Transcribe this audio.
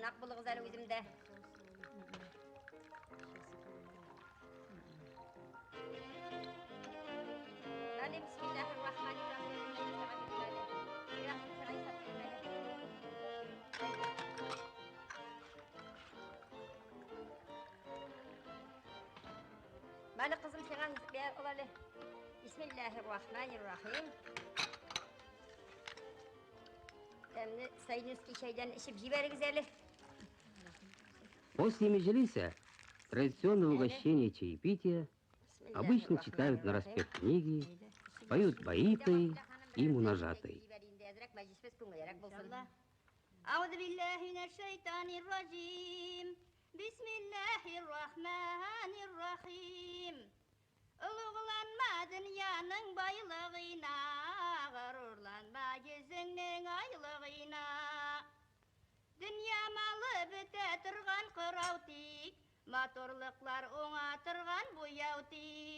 Кунак булыгыз әле үземдә. Әле бисмиллаһир-рахманир-рахим. Мәле кызым сиңа бер ул әле. Бисмиллаһир-рахманир-рахим. Тәмле сайнуский чәйдән эчеп җибәрегез әле. После Меджлиса традиционного угощения чаепития обычно читают нараспев книги, поют баиты и мунажаты. أعوذ بالله من الشيطان الرجيم بسم الله الرحمن الرحيم Олугланма дөньяның байлыгына, горурланма йөзеңнең айлыгына. Дөнья малы бетә торган кырау тик, матурлыклар уңа торган буяу тик.